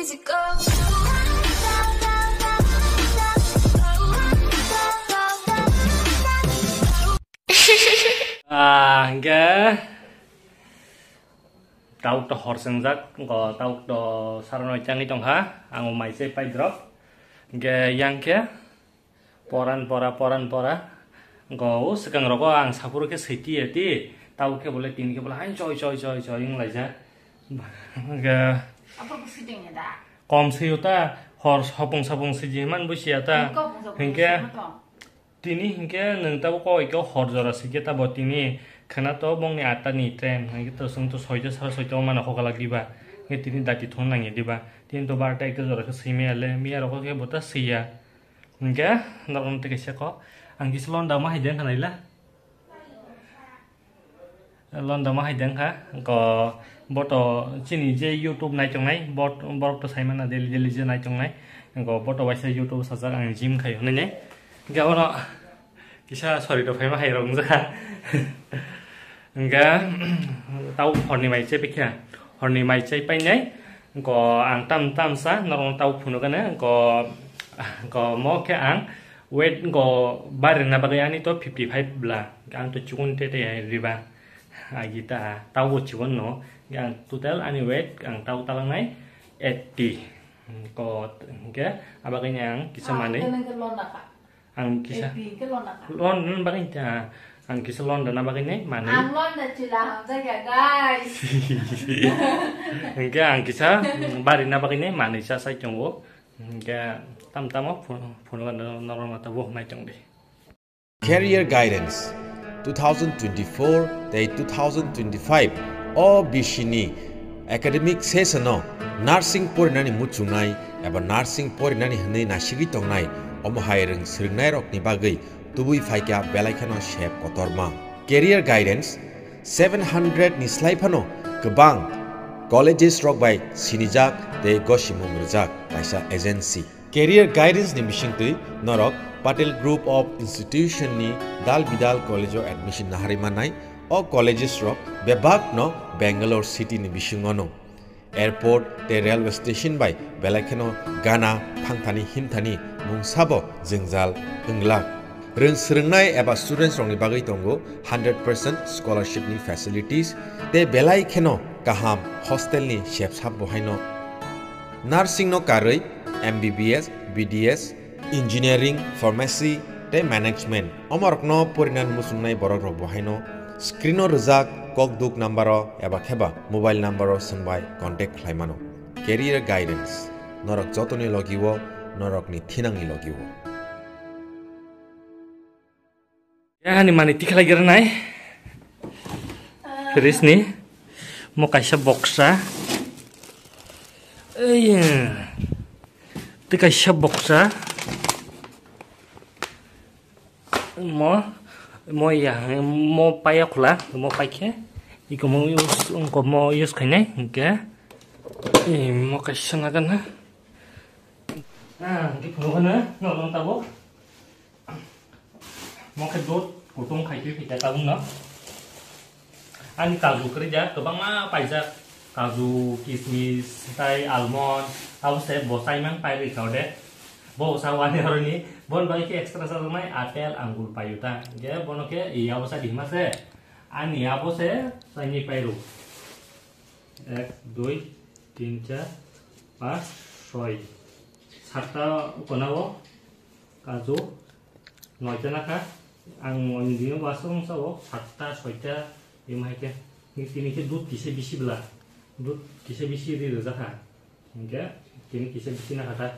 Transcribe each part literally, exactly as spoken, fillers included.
Ah, hingke tauk to hor swngjak, go tauk to sara noi changwi tongkha, ang o mai se pai drop. Hingke yang khe poran pora, poran pora. Go o swkang rogo ang saphuru khe switi ya ti, tauk khe bole tini khe bole hai choi, choi, choi, choi wng laijak. Hingke Apa ko fitting ya da? Kom swi o ta, hor hopung sapung swi ji man busi ya ta. Hingke hopung sapung Hingke swi ma tong? Tini hingke nwng tabo kok hor jora sikhe tabo tini khwna to bongni atta ni train hingke to chwng to soita sara soita o mano hokalak diba hingke tini dati thun nangya diba tini to barta ekta jora khe simi ale miya rok khe bota siya hingke norok no tei kaisa kok ang kisa londa ma hai den khanai la. Londa ma hai deng kha, ko boto chini je YouTube naitongnai, bot-, borok to saimana daily daily je naitongnai, ko boto waisa YouTube sajak ang gym khai hwnwi nai. Hingke oro kisa sori rok phaima hai rok wngjakha. Hingke tau horni mai chai paikha, horni mai chai painai, ko ang tam tamsa norok tau phunukgana, ko, ko mo khe ang weight ko barina bagwi ani to fifty five bla. Ang to chikon te te riba. Agi ta tau bo chikon no. Ang total ani weight ang tau talangnai eighty. Ko hingke abagini ang kisa Ah, manwi. Kene ke londa ka. Ang kisa Eighty ke londa ka. Lon bagwi ta. Ang kisa londa na bagwi nai manwi. Ang londa chila hamjak ya, guys. Hingke ang kisa bari na bagwi nai manwi sa sai tongo. Hingke tam tamo phun, phun norok na tabo nai tong di. Career Guidance two thousand twenty-four tei two thousand twenty-five o bisini academic session o nursing porinani muchungnai eba nursing porinani hwnwi nasigwi tongnai omo hai rwng swrwngnairokni bagwi tubui phaikha belai kheno sep kotorma. Career Guidance seven hundred ni slai phano kwbang colleges rok bai sinijak tei gosimung rwjak kaisa agency. Career Guidance ni bisingtwi norok Patel Group of Institution ni dal bidal college o admission naharwi mannai. O colleges rok bebak no Bangalore city ni bisingo no. Airport tei railway station bai belai kheno gana thangthani himthani mung sabo jwngjal wnglak. Rwng swrwngnai eba students rokni bagwi tongo hundred percent scholarship ni facilities tei belai kheno kaham hostel ni sepsap bo haino. Nursing no karwi M B B S, B D S, engineering, pharmacy tei management omorokno porinani muchungnai borokrok bo haino screen o rwjak kokduk number o eba kheba mobile number o swngbai contact khlai mano. Career Guidance, norok jotoni logi o, norokni thinangni logi o. Yang ani mani tikhlai gernai. Fridge ni. Mo kaisa boksa. Ei. Tei kaisa boksa. Mo, mo ya, mo paya khula, mo paikhe. Iko mo use, ungko mo use khainai, hingke. Ei, mo kaisa nagan na. Ah, di phunukgana, no, no, tabo. Mo khe dot kutung khai twi phaikha tabukno. Ani kaju kwrwi jak kwbangma paijak. Kaju, kismis, tai almond, abo se bo chaimang pai rwi kha de. Bo sa wani horoni, bon bai khe extra chajaknai apple, angur payu ta. Ge bono khe i abo sa di hima se. Ani abo se chaini pai rw. Ek, dui, tin, char, pas, soi. Satta kona o kaju noita nakha. Ang oni dino wasung sa o satta, soita, imo hai khe. Ni tini khe dud kisa bisi bla. Dud kisa bisi ri rwjakha. Hingke tini kisa bisi nakha ta.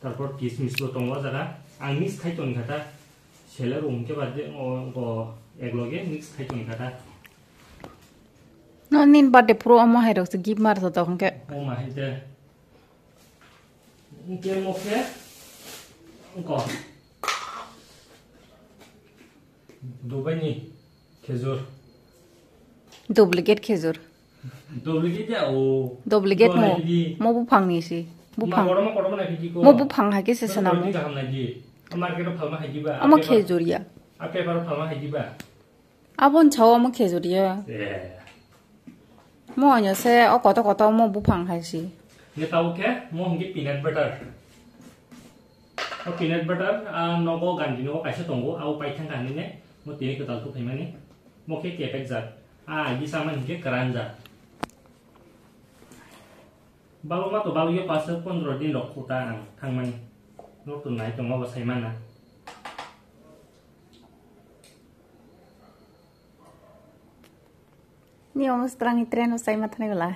Tarpor kismis bo tongo o jaga. Ang mix khai tongkha ta. Seller hwnkhe ba de, o, o, ekloge mix khai tongkha ta. No, nini birthday phuru omo hai rok se gift mar jottok hwnkhe. O ma hai de. Hwnkhe mo khe, ko. Dubai ni khejur. Duplicate khejur. Duplicate ya o. Duplicate mo. Mo buphang ni si. Buphang. Mo buphang hai khe se swnam. Omo khejur ya. Abon chao omo khejur ya. Mo onyo se o koto koto mo buphang hai si. Nge tau khe mo hingke peanut butter. O peanut butter, a, nogo gandhi nogo kaisa tongo, abo paithang kha hinwi ne, mo tini kwtal tuphaimani. Mo khe kepek jat. A, agi samani hingke kwran jat. Baloma to balwi pas pondro din rok khuta ang thangmani. Nok to nai tongo bo saimana. Ni omo strang i train o sai ma thanai bwla.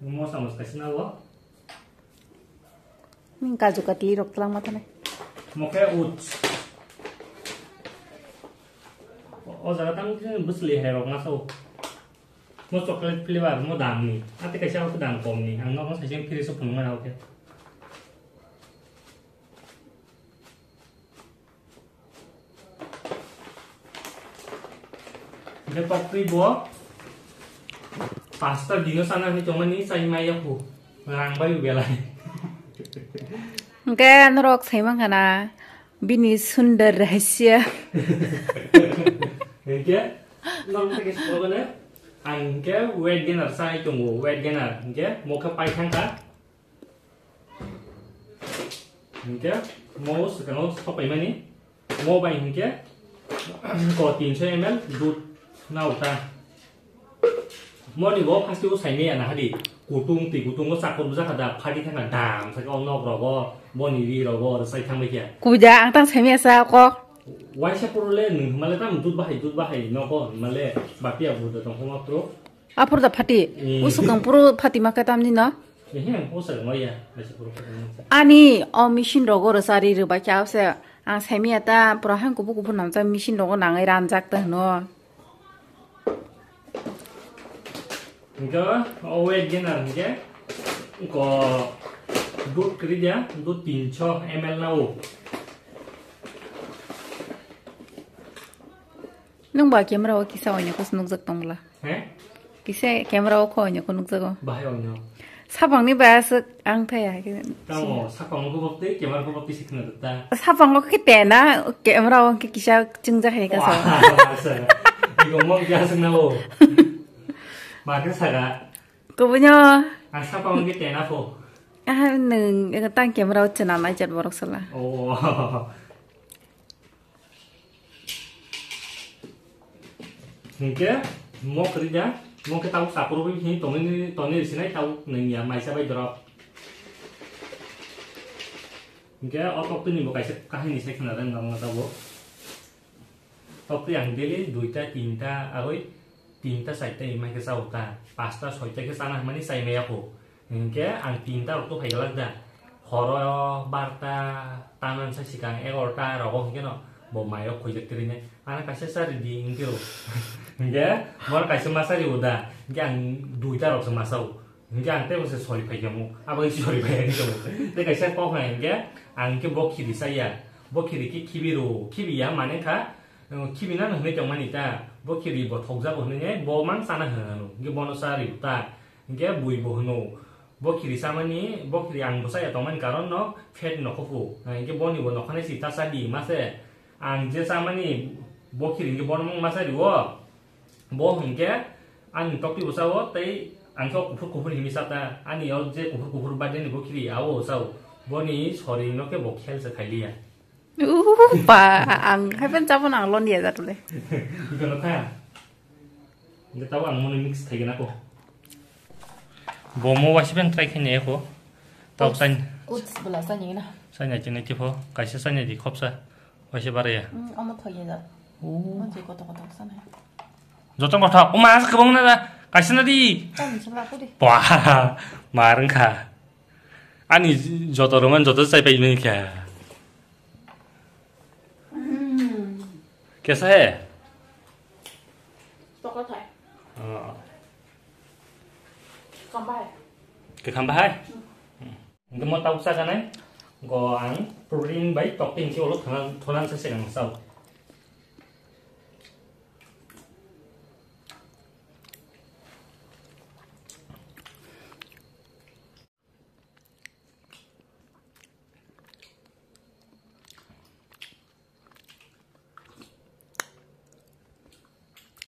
Mo samo kaisa na bo. Ni kaju katli rok tlang ma thanai. Mo khe oats. O, o jaga tang khe bwsli hai rok ma sao. Mo chocolate flavor mo dam ni. Ate kaisa o dam kom ni. Ang no sai jeng fridge o phunuk ma na o khe. Hingke koktwi bo pasta dino sana hinwi tongmani chai maya phu rang bai belai. Hingke norok sai mankha na bini sundar rahasya. Hingke norok teke sokone ang hingke weight gainer sai tongo, weight gainer hingke mokhe pai thangkha. Hingke mo swkango sopaimani mo bai hingke ko tinso M L dud nao ta. Moni bo phaste o saimaya na hadi kutung twi kutung o chakur bwjakha da phadi thangkha dam sakhe o nok rogo boni ri rogo rwchai thangbai khe. Kuja ang tang saimaya sa kok. Waisa puro le nwng hwnmale tamo dud bahai dud bahai nogo hwnmale bapia buda tongkho ma phuru. Aphuru da phati. Mm. Usukang puro phati ma khe tamni no? Ehe, usukang ma ya, waisa puro phati ma khe. Ani o machine rogo rwchari rwbai khe ause ang saimaya ta pura hang kubu kubu namjak machine rogo nangwi ranjak ta hwno. Hingke o weight gainer hingke ko dud kwrwi dia, dud tinso M L na o. Nwng ba camera o kisa oinokhe se nukjak tong bwla? He? Kisa camera o kho oinokhe nukjago. Bahai oinok. Saphangni ba aswk ang thaya hai khe. Tamo saphang o khe baptwi camera khe baptwi se khna ta. Saphang o khe tena camera o khe kisa chingjak hai kasa. Wah, asa. Igo mok ya sing na o. Ma khe saka. Kubunyo. Ang saphang o khe tena pho. Ah, nwng tang camera o chwna nai chat borok sala. Oh. Hingke mo kwrwi da, mo khe tabuk chapur bai hini tongwi tongwi sinai tabuk nangya maisa bai drop. Hingke o toktwi ni bo kaisa kahini sai khna rwng nang tabuk. Toktwi ang daily duita tinta agoi tinta charta imai khe chao ta, pasta soita khe chana hwnmani chai maya kho. Hinkhe ang tinta rok to phai glak da. Horo barta tanan sa sikang egarota rogo hinkhe no bo mai rok khoijak tiri ne. Ano kaisa chari di hinkhe ro. Hinkhe mor kaisa ma chari o da. Hinkhe ang duita rok se ma chao. Hinkhe ang tei bo se sori phai khe mo. Abo se sori phai khe mo. Tei kaisa kok hai hinkhe ang hinkhe bo khiri chaya. Bo khiri khe khibi ro. Khibi ya mane kha, khibi nang hinwi tong mani ta. Bo khiri bo thokjago hinwi bo mang chana hwnwi. Hinkhe bono chari o ta. Hinkhe bui bo hwno, bo khiri chamani, bo khiri ang bwsa ya tongmani karon no phet nokho phu. Hinkhe boni bo nokhanai si ta cha di ma se. Ang je chamani bo khiri hinkhe bono mung ma cha rio. Bo hinkhe ani tokti bwsa o tei ang khe kuphur kuphur himi cha ta. Ani o je kuphur kuphur badeni bo khiri abo cha o. Boni sori no khe bo khel se khai liya. Upa, ang hai pen chapon ang lon dia jatule. Ikono kha. Nge tabo ang mono mix thai gana ko. Bo mo wasi pen try khaini ko. Tau Oats, sain. Oats bela sain na. Sain na chini tipo, kaisa sain na di khopsa. Wasi bare ya. Hmm, omo thoi ya. Oh. Mo je koto koto sana. Jotong koto, o mas kebong na da. Kaisa na di. Tan sula ko di. Wah, mareng kha. Ani joto roman joto chai pai mani kha. कैसा है? Chocolate hai. Ah. Kamba hai. Ke kamba hai? Hmm. Hingke mo tau sa ganai. Go ang protein bai topping ke ulo thonan thonan sa segang sao.